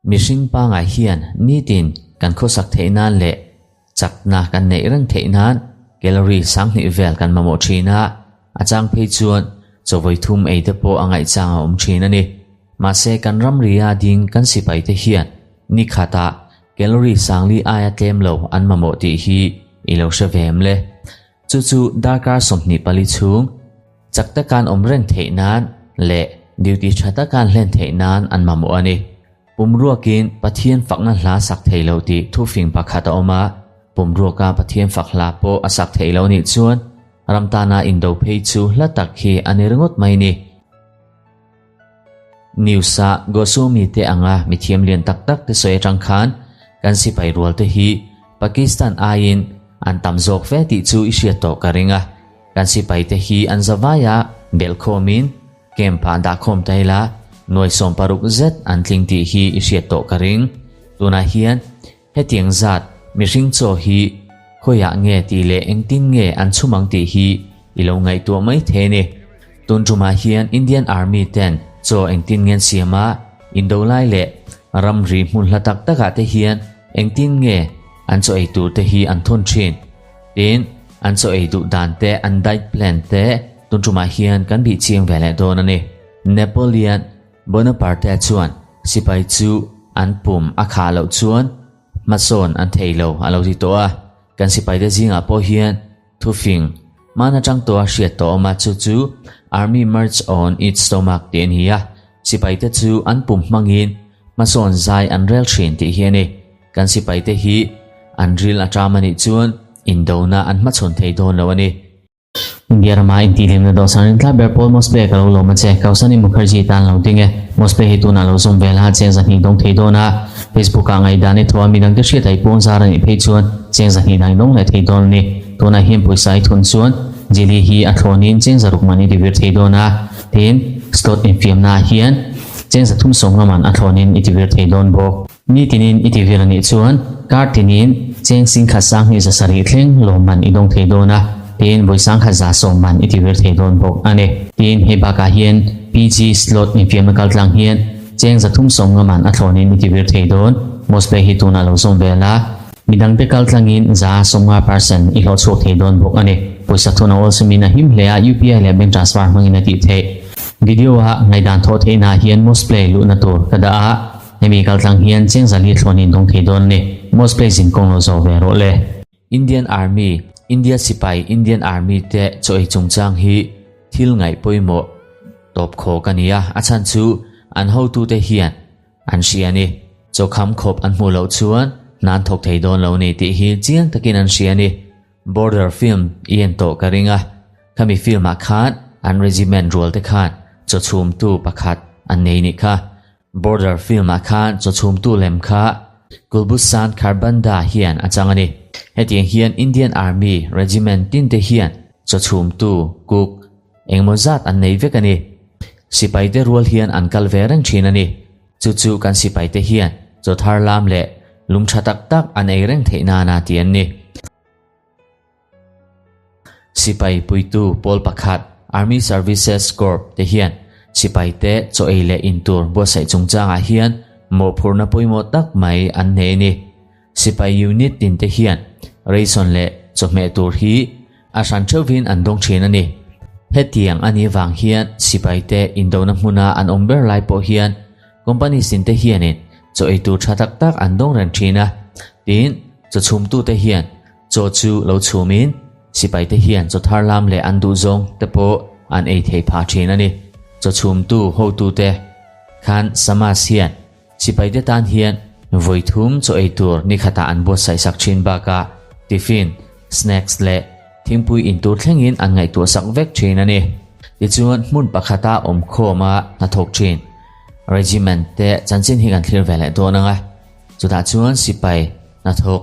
Mihring pangai hian nitin kan khawsak theih nan leh chakna kan neih reng theih nan calorie sanghnih vel kan mamawh thin a, a chang phei chuan chawvawi thum ei te pawh a ngaihchang a awm thin a ni. Mahse kan ramria ding kan sipai te hian ni khatah calorie sangli aia tlem lo an mamawh tih hi i lo hre ve em le? Chu chu darkar 24 chhung chak takan awm reng theih nan leh duty tha takan hlen theih nan an mamawh a ni. Pumruakin Pathian fakna hla sak thei lo tih thufing pakhat a awm a, pumruaka Pathian fak hla pawh a sak theih loh nih chuan ram tana indo phei chu hla tak hi a ni ringawt mai ni. News-a Goswami te anga mithiam lian tak tak te sawi atang khan kan sipai rual te hi Pakistan aiin an tam zawk fe tih chu i hriat tawh ka ring a. Kan sipai te hi an zavaia belhkhawmin camp-ah dahkhawm ta ila nuai 60 zet an tling tih hi i hriat tawh ka ring. Tunah hian hetiang zat mihring chaw hi khawiah nge tih leh engtin nge an chhum ang tih hi i lo ngaihtuah mai thei a ni. Tun tumah hian Indian Army ten chaw engtin nge an siam a, indo lai leh ramri hmun hla tak takah te hian engtin nge an chaw ei tur te hi an thawn thin. Tin, an chaw ei duh dan te, an diet plan te tun tumah hian kan bih chiang ve leh dawn a ni. Napoleon Bonaparte chuan sipai chu an pum a khah loh chuan hmasawn an thei lo a lo ti tawh a. Kan sipaite zingah pawh hian thufing hman atang tawh a hriat tawh awm a, chu chu Army march on its stomach tih a ni a. Sipaite chu an pum hmangin hmasawn zai an rel thin tih hi a ni. Kan sipaite hi an ril a ṭam a nih chuan indona an hmachhawn thei dawn lo a ni. India rama intihhlimna dawhsan rin tlak ber pawl Mosplay ka lo lawm a che. Kausani Mukherjee tan lo ding e. Mosplay hi tunah lo zawm ve la, cheng 200 dawng thei dawn a. Facebook ah ngaihdan i thaw a, midangte hriat ai pawn zar a nih phei chuan cheng 200 dang i dawng leh thei dawn a ni. Tunah hian pawisa i thun chuan Jili hi a thlawnin cheng 600 man i tivir thei dawn a. Tin, slot infiamna ah hian cheng 350 man a thlawnin i tivir thei dawn bawk. Ni tinin i ti vir anih chuan kar tinin cheng 10,000 270 thleng lawmman i dawng thei dawn a, tin vawi 10,110 man i ti vir thei dawn bawk a ni. Tin, hei bakah hian PG slot infiamna kal tlang hian cheng 350 man a thlawnin i ti vir thei dawn. Mosplay hi tunah lo zawm vel a, midangte kal tlangin 50% i hlawh chhuak thei dawn bawk a ni. Pawisa thun a awlsamin a him hle a, UPI leh bank transfer hmangin a tih theih. Video-a ngaihdan thawh theihnaah hian Mosplay luhna tur ka dah a. Hemi kaltlang hian cheng zali thlawn in dawng thei dawn a ni. Most place in kawng lo zawh ve rawh le. Indian Army, India sipai Indian Army te chaw ei chungchang hi thil ngaih pawimawh tawp khawk a ni a, a chhan chu an hotute hian an hria a ni. Chaw kham khawp an hmuh loh chuan hna an thawk thei dawn lo ni tih hi chiang takin an hria a ni. Border film i en tawh ka ring a, khami film ah khan an regiment rual te khan chaw chhumtu pakhat an nei nih kha. Border film ah khan chaw chhumtu lem kha Kulbushan Kharbanda hian a chang a ni. Hetiang hian Indian Army Regiment tin te hian chaw chhumtu, cook, engemaw zat an nei vek a ni. Sipai te rual hian an kal ve reng thin a ni. Chu chu kan sipai te hian chaw thar lam leh lum tha tak tak an ei reng theih nana ti an ni. Sipai puitu pawl pakhat Army Services Corps te hian sipai te chaw ei leh in tur buatsaih chungchangah hian mawhphurhna pawimawh tak mai an nei a ni. Sipai unit tin te hian ration leh chawhmeh tur hi a hran theuhin an dawng thin a ni. Hetiang a nih vang hian sipai te indona hmuna an awm ber lai pawh hian company sin te hianin chaw ei tur tha tak tak an dawng reng thin a. Tin, chaw chhumtute hian Chaw chu lo chhumin sipaite hian chaw thar lam leh an duh zawng te pawh an ei thei phah thin a ni. Chaw chhumtu hotute khan Samas hian sipaite tan hian vawi thum chaw ei tur ni khatah an buatsaih sak thin bakah tiffin, snacks leh thingpui in tur thlengin an ngaihtuah sak vek thin a ni. Tichuan hmun pakhata awm khawma hnathawk thin regiment te chanchin hi kan thlir ve leh dawn ang a, chutah chuan sipai hnathawk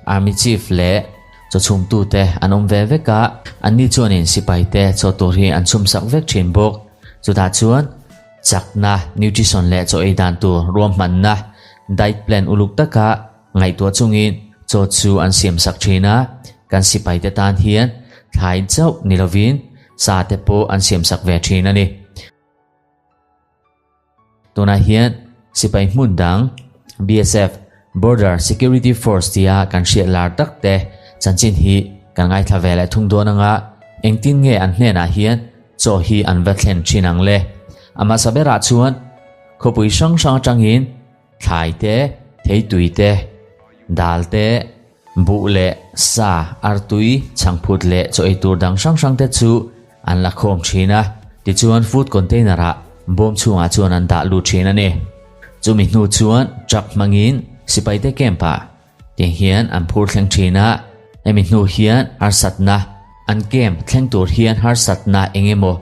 Army Chief leh chaw chhumtute an awm ve vek a, anni chuanin sipaite chaw tur hi an chhumsak vek thin bawk. Chutah chuan chakna, nutrition leh chaw ei dan tur ruahmanna, diet plan uluk taka ngaihtuah chungin chaw chu an siamsak thin a, kan sipaite tan hian thlai chauh ni lovin sa te pawh an siamsak ve thin a ni. Tunah hian sipai hmun dang BSF, Border Security Force tia kan hriat lar tak te chanchin hi kan ngaithla ve leh thung dawn anga engtin nge an hnenah hian chaw hi an va thlen thin ang le. A hmasa berah chuan khawpui hrang hrang atangin thlai te, theitui te, dal te, buh leh sa, artui, chhangphut leh chaw ei tur dang hrang hrang te chu an la khawm thin a, tichuan food container ah bawm chhungah chuan an dah lut thin a ni. Chumi hnu chuan truck hmangin sipaite camp ah tiang hian an phur thleng thin a, hemi hnu hian harsatna an camp thleng tur hian harsatna eng emaw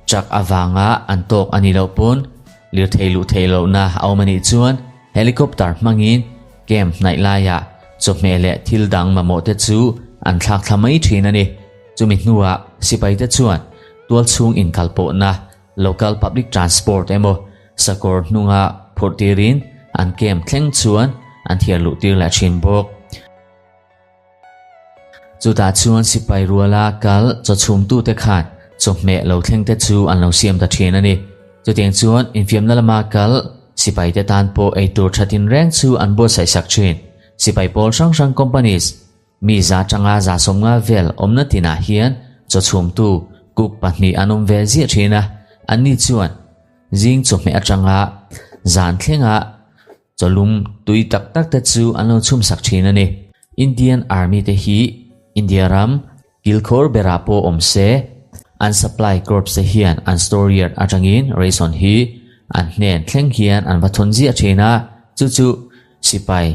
truck avanga an tawk a nih loh pawn lirthei luh theih lohna a awm a nih chuan helicopter hmangin camp hnaih laiah chawhmeh leh thil dang mamawh te chu an thlak thla mai thin a ni. Chumi hnuah sipaite chuan tualchhung inkalpawhna, local public transport, emaw sakawr hnunga phurh tirin an camp thleng chuan an thiar luh tir leh thin bawk. Chutah chuan sipai ruala kal chawchhumtute khan chawhmeh lo thlengte chu an lo siam ta thin a ni. Chutiang chuan infiamna lama kal sipaite tan pawh eitur tha tinreng chu an buatsaih sak thin. Sipai pawl hrang hrang companies, Mi 100 tanga 150 vel awmna tinah hian chawchhumtu cook pahnih an awm ve ziah thin a, anni chuan zing chawhmeh atanga zan thlenga chawlum tui tak tak te chu an lo chhumsak thin a ni. Indian Army te hi India ram kilkhawr berah pawh awm se, an supply corps te hian an store yard atangin ration hi an hnen thleng hian an va thawn ziah thin a, chu chu sipai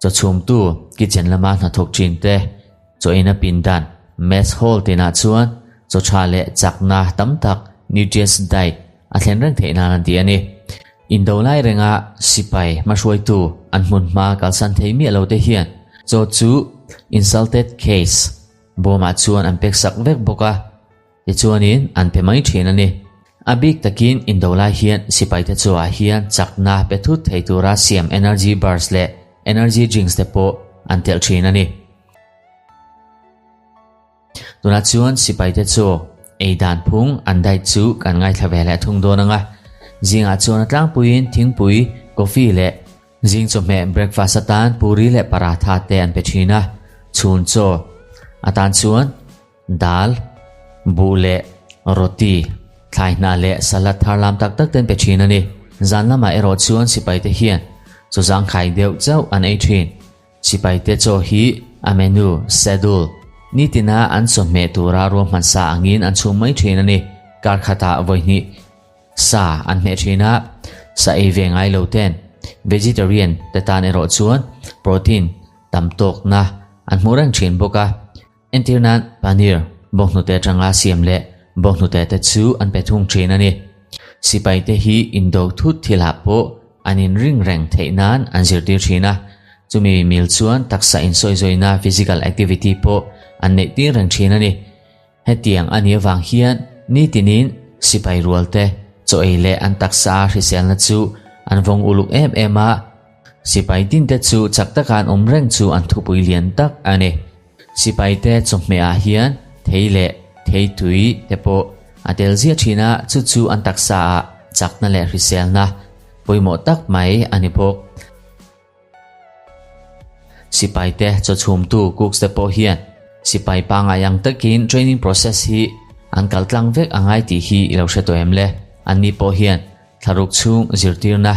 Chawchhumtu kitchen lama hnathawk thin te, chaw eina pindan, mess hall tinah chuan chaw tha leh chakna tam tak, nutrients diet, a thlen reng theih nan an ti a ni. Indo lai renga sipai hmahruaitu an hmun hma kalsan thei miah lo te hian chaw chu insulted case bawmah chuan an pek sak vek bawk a. Tichuanin an pe mai thin a ni. A bik takin indo lai hian sipaite chawah hian chakna pe thut thei tura siam energy bars leh energy drinks te pawh an telh thin a ni. Tunah chuan sipaite chaw ei dan phung an diet chu kan ngaithla ve leh thung dawn ang a. Zingah chuan a tlangpuiin thingpui, coffee leh zing chawhmeh breakfast atan puri leh paratha te an pe thin a. Chhun chaw atan chuan Dal, buh leh roti, thlai hnah leh salad thar lam tak tak ten pe thin a ni. Zan lamah erawh chuan sipaite hian chaw zangkhai deuh chauh an ei thin. Sipaite chaw hi a menu, schedule, nitina an chawhmeh tura ruahman sa angin an chhung mai thin a ni. Kar khatah vawi hnih sa an hmeh thin a, sa ei ve ngai lo ten vegetarian te tan erawh chuan protein tam tawkna an hmuh reng thin bawk a. Entir nan paneer, bawnghnute atanga siam leh bawnghnute te chu an pe thung thin a ni. Sipaite hi indo thut thilah pawh an inring reng theih nan an zirtir thin a, chumi mil chuan taksa insawizawiina physical activity pawh an neih tir reng thin a ni. Hetiang a nih avang hian nitinin sipai rualte chaw ei leh an taksa a hriselna chu an vawng uluk em em a, sipai tinte chu chak taka an awm reng chu an thupui lian tak a ni. Sipaite chawhmeh ah hian thei leh thei tui te pawh a tel ziah thin a, chu chu an taksa ah chakna leh hriselna pawimawh tak mai a ni bawk. Sipaite chawchhumtu cooks te pawh hian sipai pangngai ang takin training process hi an kal tlang vek a ngai tih hi i lo hre tawh em le? Anni pawh hian Thlaruk chhung zirtirna,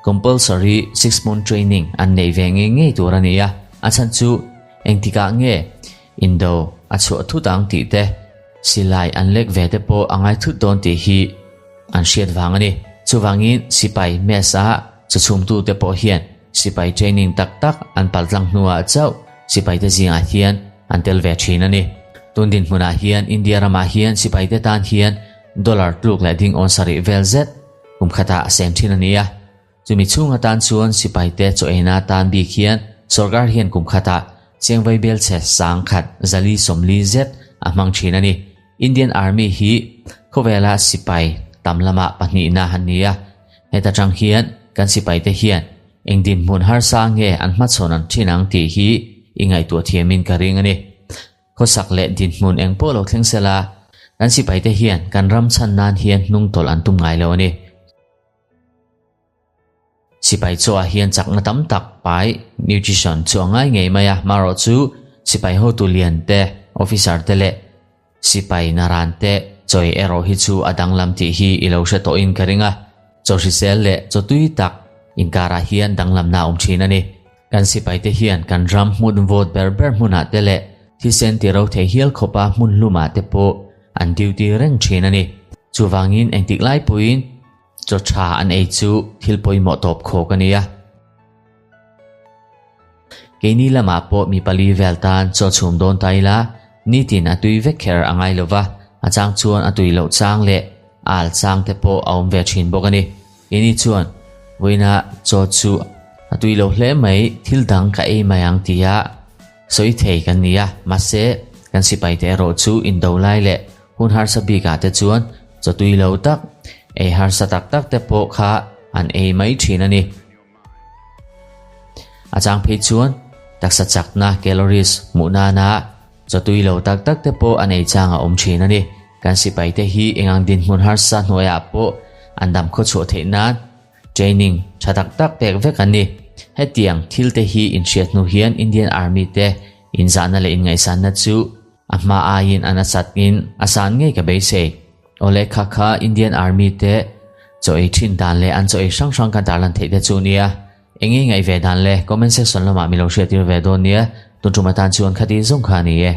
compulsory 6 month training, an neih ve ngei ngei tur a ni a, a chhan chu engtikah nge indo a chhuah thut ang tih te, silai an lek ve te pawh a ngai thut dawn tih hi an hriat vang a ni. Chuvangin sipai mess a chawchhumtute pawh hian sipai training tak tak an paltlang hnuah chauh sipaite zingah hian an tel ve thin a ni. Tun dinhmunah hian India ramah hian sipaite tan hian Dollar tluk leh ding awn sarih vel zet kum khatah a seng thin a ni a. Chumi chhung atan chuan sipaite chaw eina atan bik hian sorkar hian kum khatah chengvai belchhe 10,000 440 zet a hmang thin a ni. Indian Army hi khawvela sipai tam lamah pahnihna an ni a. Heta tang hian kan sipaite hian eng dinhmun harsa nge an hmachhawn an thin ang tih hi i ngaihtuah thiamin ka ring a ni. Khawsak leh dinhmun eng pawh lo thleng sela, kan sipaite hian kan ram chhan nan hian hnung tawlh an tum ngai lo a ni. Sipai chaw ah hian chakna tam tak pai, nutrition, chu a ngai ngei mai a, marawh chu sipai hotu lian te, officer te leh sipai naran te chawi erawh hi chu a danglam tih hi i lo hre tawhin ka ring a, chaw hrisel leh chaw tui tak inkarah hian danglamna a awm thin a ni. Kan sipaite hian kan ram hmun vawt ber ber hmunah te leh thisen ti ro thei hial khawpa hmun hlumah te pawh an duty reng thin a ni. Chuvangin engtik lai pawhin chaw tha an ei chu thil pawimawh tawp khawk a ni a. Keini lamah pawh mi pali vel tan chaw chhum dawn ta ila, nitin a tui vek kher a ngai lova, a chang chuan a tui loh chang leh al chang te pawh a awm ve thin bawk a ni. Keini chuan vawiina chaw chu a tui lo hle mai, thil dang ka ei mai ang tia sawi thei kan ni a, mahse kan sipai te erawh chu indo lai leh hun harsa bikah te chuan chaw tui lo tak, ei harsa tak tak te pawh kha an ei mai thin a ni. A chang phei chuan taksa chakna calories hmuh nana chaw tui lo tak tak te pawh an ei chang a awm thin a ni. Kan sipai te hi engang dinhmun harsa hnuaiah pawh an dam khaw chhuah theih nan training tha tak tak pek vek an ni. Hetiang thil te hi inhriat hnu hian Indian Army te inzahna leh inngaihsanna chu a hma aiin a nasat in a san ngei ka beisei. Awle kha kha Indian Army te chaw ei thin dan leh an chaw ei hrang hrang kan tarlan theih te chu nia. Eng nge ngaih ve dan le comment section lamah mi lo hriattir ve dawn nia. Tun tum atan chuan khati zawng kha a ni e.